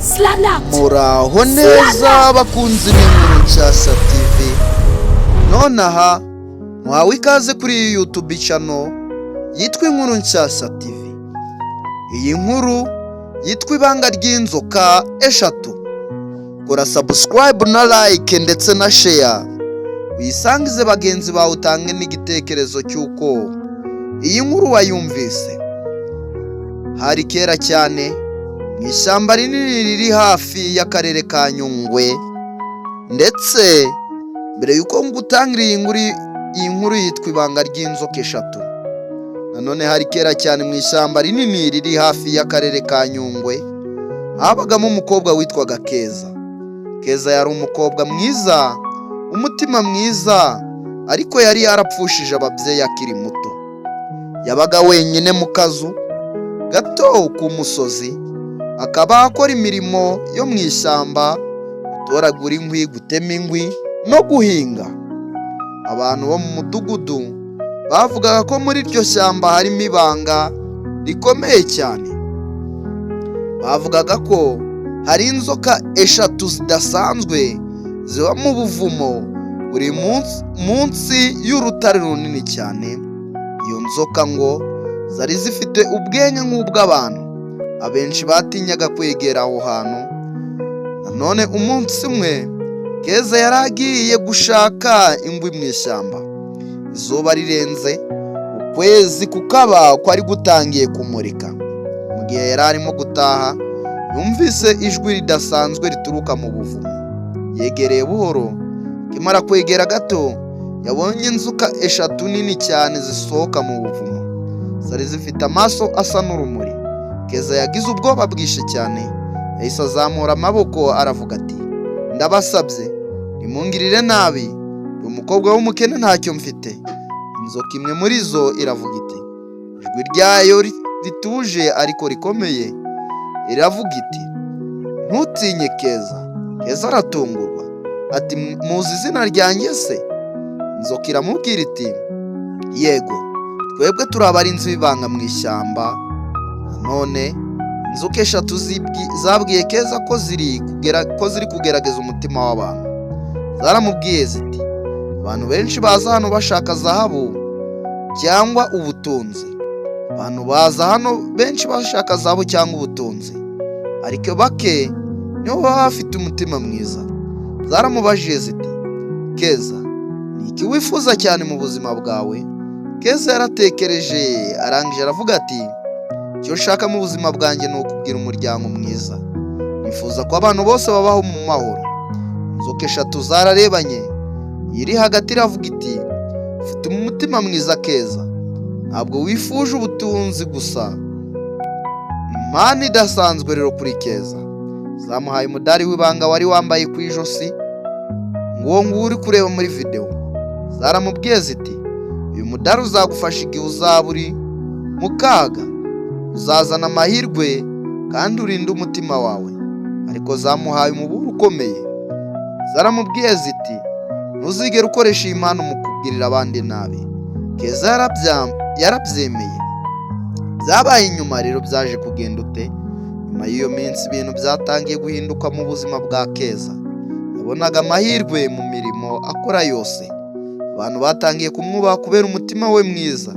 Slapped. Muraho neza bakunzi b'inkuru Nshyashya TV. Nonaha muhawe ikaze kuri iyi YouTube channel yitwa Inkuru Nshyashya TV. Iyi nkuru yitwa Ibanga ry'Inzoka Eshatu. Kora subscribe na like ndetse na share, uyisangize bagenzi bawe, utange n'igitekerezo cy'uko iyi nkuru wayumvise. Hari kera cyane, mu ishyamba rinini riri hafi y'akarere ka Nyungwe. Ndetse mbere y'uko ngutangira iyi nkuru, iyi nkuru yitwa Ibanga ry'Inzoka Eshatu. Nanone hari kera cyane, mu ishyamba rinini riri hafi y'akarere ka Nyungwe, habagamo umukobwa witwaga Keza. Keza yari umukobwa mwiza, umutima mwiza, ariko yari yarapfushije ababyeyi akiri muto. Yabaga wenyine mu kazu gato k'umusozi, akaba akora imirimo yo mu ishyamba: gutoragura inkwi, gutema inkwi no guhinga. Abantu bo mu mudugudu bavugaga ko muri iryo shyamba harimo ibanga rikomeye cyane. Bavugaga ko hari inzoka eshatu zidasanzwe ziba mu buvumo buri munsi y'urutare runini cyane. Iyo nzoka ngo zari zifite ubwenge nk'ubw'abantu. Abenshi batinyaga kwegera aho hantu. Nanone umunsi umwe, Keza yari agiye gushaka inkwi mu ishyamba. Izuba rirenze, ukwezi kukaba kwari gutangiye kumurika. Mu gihe yari arimo gutaha, yumvise ijwi ridasanzwe rituruka mu buvumo. Yegereye buhoro. Akimara kwegera gato, yabonye inzoka eshatu nini cyane zisohoka mu buvumo. Zari zifite amaso asa n'urumuri. Keza yagize ubwoba bwinshi cyane. Yahise azamura amaboko, aravuga ati: "Ndabasabye, nimungirire nabi, ndi umukobwa w'umukene, ntacyo mfite." Inzoka imwe muri zo iravuga iti, ijwi ryayo rituje ariko rikomeye, iravuga iti: "Ntutinye, Keza." Keza aratungurwa, ati: "Muzi izina ryanjye se?" Inzoka iramubwira iti: "Yego, twebwe turi abarinzi b'ibanga mu ishyamba." Nanone inzoka eshatu zabwiye Keza ko ziri kugerageza umutima w'abantu. Zaramubwiye ziti: "Abantu benshi baza hano bashaka zahabu cyangwa ubutunzi. Abantu baza hano benshi bashaka zahabu cyangwa ubutunzi, ariko bake nibo baba bafite umutima mwiza." Zaramubajije ziti: "Keza, ni iki wifuza cyane mu buzima bwawe?" Keza yaratekereje, arangije aravuga ati: "Icyo nshaka mu buzima bwanjye ni ukugira umuryango mwiza. Nifuza ko abantu bose babaho mu mahoro." Inzoka eshatu zararebanye. Iri hagati iravuga iti: "Ufite umutima mwiza, Keza. Ntabwo wifuje ubutunzi gusa." Impano idasanzwe rero kuri Keza, zamuhaye umudari w'ibanga wari wambaye ku ijosi, nguwo nguwo uri kureba muri videwo. Zaramubwiye ziti: "Uyu mudari uzagufasha igihe uzaba uri mu kaga, uzazana amahirwe kandi urinde umutima wawe." Ariko zamuhaye umuburo ukomeye. Zaramubwiye ziti: "Ntuzigere ukoresha iyi mpano mu kugirira abandi nabi." Keza yarabyemeye. Byabaye inyuma rero, byaje kugenda ute? Nyuma y'iyo minsi, ibintu byatangiye guhinduka mu buzima bwa Keza. Yabonaga amahirwe mu mirimo akora yose. Abantu batangiye kumwubaha kubera umutima we mwiza.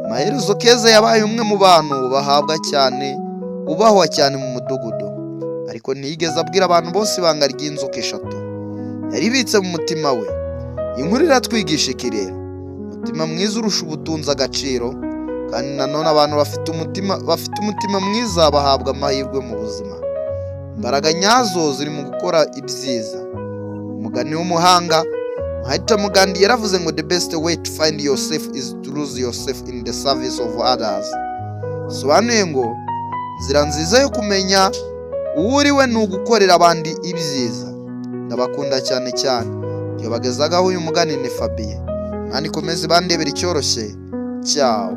Amaherezo Keza yabaye umwe mu bantu bahabwa cyane, ubahwa cyane mu mudugudu. Ariko ntiyigeze abwira abantu bose ibanga ry'inzoka eshatu. Yaribitse mu mutima we. Iyi nkuru iratwigisha iki rero? Umutima mwiza urusha ubutunzi agaciro, kandi nanone abantu bafite umutima mwiza bahabwa amahirwe mu buzima. Imbaraga nyazo ziri mu gukora ibyiza. Umugani w'umuhanga Mahatma Gandhi yaravuze ngo: "The best way to find yourself is to lose yourself in the service of others." Bisobanuye ngo inzira nziza yo kumenya uwo uri we ni ugukorera abandi ibyiza. Ndabakunda cyane cyane. Iyo bagezagaho uyu mugani ni Fabien. Imana ikomeze ibandebera icyoroshye cyawo.